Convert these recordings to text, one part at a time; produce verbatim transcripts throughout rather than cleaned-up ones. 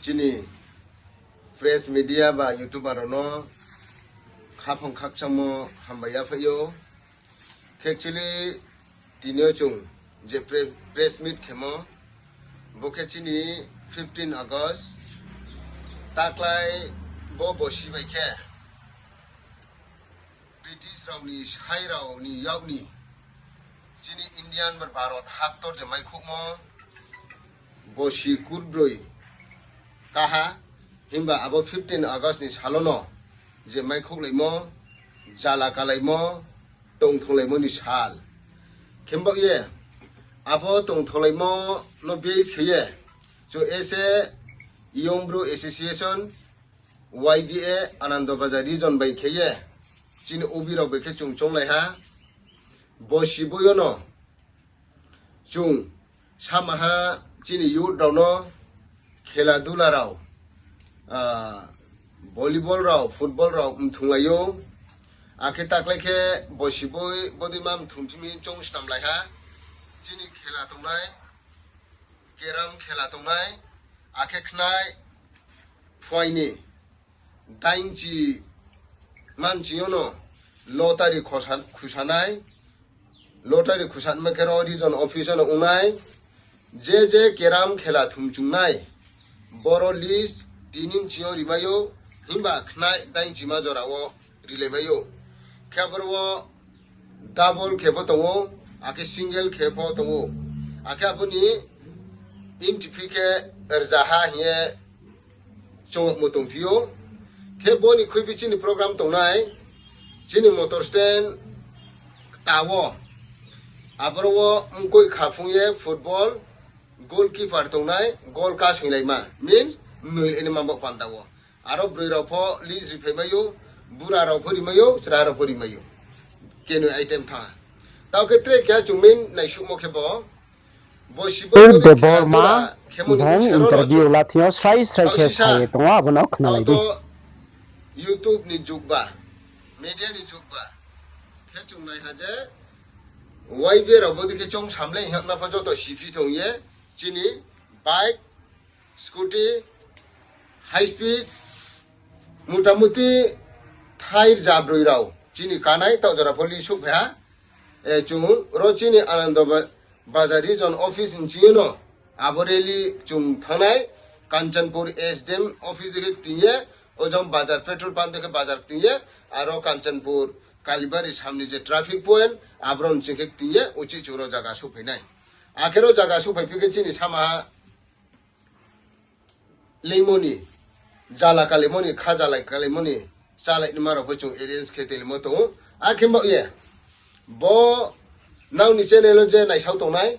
Chini press media ba YouTuber rao no khaphang khakchangmo hambai ya phai ou. Khe actually tini yo chung je pre-, press meet khemo, bo khe chini fifteen August, taklái bo bosi bai khe British rao ni sai rao ni yak ni chini Indian bar Bharot haktor je maikhouhmo bosi kurbroi kaha, himba abo fifteen August ni sal wo no je maikhouhlaimo, jala kalaimo, tongthonglaimo ni sal. Khe baoh ye abo tongthonglaimo no base khe ye, chung as a Young Bru Association, Y B A, Anando Bazar region bai khe ye, chini O B rao bai khe chung chounglai ha, bosi boi yo no chung sama ha chini youth rao no khela dula rao, volleyball rao, football rao mthunglai ou. Akhe taklái khe bosi boi bodeima mthung phi mi choung snamlai ha. Chini khela tongnai, carrom khela tongnai, akhe khnai phuaing ni dainchi manchi yo no lottery khusa-, khusa nai, lottery khusa ma khe ro region office no ong nai, je je carrom khela thum chung nai, boro list tini ni sing yo ri mai ou, himba khnai dainchima jora wo rilai mai ou. Khe aboro wo double khe pho tong ou, akhe single khe pho tong ou. Akhe abo ni entry fee khe rzaha hing ye choungmo tongphi ou. Khe bo ni khuiphi chini program tongnai, chini motor stand kta wo, aboro wo mkoih khaphung ye football, goalkeeper tongnai, goal kasoinglaima, means mnoi le ni mambo panda wo. Aro broi rao pho list ri phai mai ou, bura rao pho ri mai ou, chra rao pho ri mai ou. Kenoi item thanng ha. Tao khe tre keha chung main naisuhmo khe bo, Debbarma bung interview la thing yo srai srai khe sa ye tong ou, abo no khnalai di. YouTube ni jug ba, media ni jug ba, khe chung nai ha je, Y B A rao bodei khe choung samlai hing ye ma pho joto siphi tong ye, chini bike, scooty, high speed, mutamuti thai rza broi rao chini kanai taoh jora pho li souhphai ha. Chung ro chini Anando Ba-, Bazar region office ni sing yo no abo rally chung thanng nai, Kanchanpur S D M office khe kting ye, ojang bazar petrol pump khe bazar kting ye, aro Kanchanpur Kalibari samni je traffic point, aboro ni sing khe kting ye uchih chung ro zaga souhphai nai. Akhe ro zaga souhphai phi khe chini sama ha leingmo ni, jala kalaimo ni, kha jala kalaimo ni, chálai nima rao pho chung arrange khe tonglaimo tong ou. Akhe baoh ye, bo nrao ni channel wo je naisao tongnai,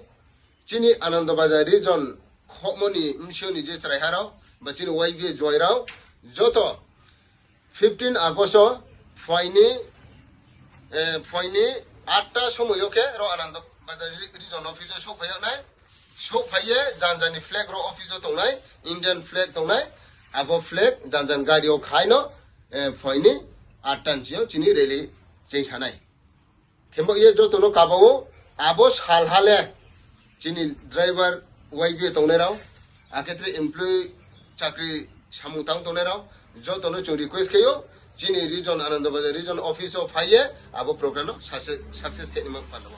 chini Anando Bazar region khohmo ni bsing yo ni je chraiha rao, ba chini Y B A join rao, joto fifteen August wo phuaing ni, phuaing ni atta somoi yo khe ro Anando Bazar region office wo souhphai yag nai. Souhphai ye janja ni flag ro office wo tongnai, Indian flag tongnai, abo flag janja ni gari wo khai no, phuaing ni atta ni sing yo chini rally chengsa nai. Khe baoh ye joto no kaba ou, abo salha le chini driver Y B A tongnai rao, akhe tre employee chakri samung tang tongnai rao, joto no chung request khe ou, chini region Anando Bazar region office wo phai ye abo program no success khe nima panda wo.